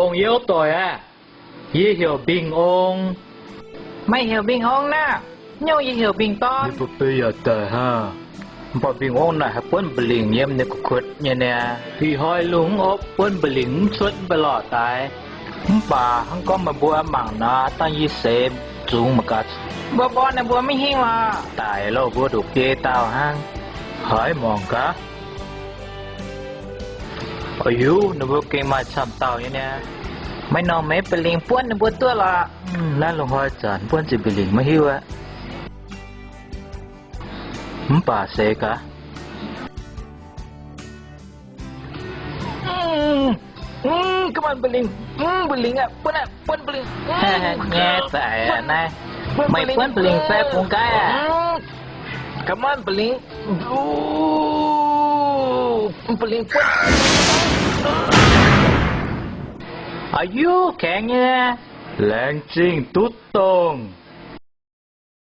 Ong-youv doic aah, yie heuc Mbingh Ong. Meih heuc Mbingh Ong naaiv? Nyungc yie heuc Mbingh Dorn. Yie mbuo biei yaac daic hnangv. Mv baac Mbingh Ong naaic haih buonv mba'lingc yiem ninh gu'kuotv nyei niaa. Ih hnoi lungh mv opv, buonv mba'lingc mv cuotv, mv baac lorh daaih. Mv baac hnangv gorngv meih mbuo mangc nor, dangh yie seix zungx mangc gaax. Mbuo mborqv ninh mbuo maiv hingh lorqc. Daic lorh, mbuo nduqc biei dauh hnangv. Haiz mangc gaax. A'yuv, ninh mbuo gengh maaih camv dauh nyei niaa. Maaih norm meix mba'lingc buonv ninh mbuo duqv lorqc. Naaiv lungh hnoi zanc buonv zinh mba'lingc maiv hiuv aqv. Mv baac seix gaax. Ga'maanc mba'lingc, mba'lingc aah, buonv aah, buonv mba'lingc. Nyei za'eix naaiv, meih buonv mba'lingc fai bungx nqaiv aah? Ga'maanc mba'lingc, mba'lingc buonv. A'yuv, kaengx nyei. Laengz zingh duqv dongh.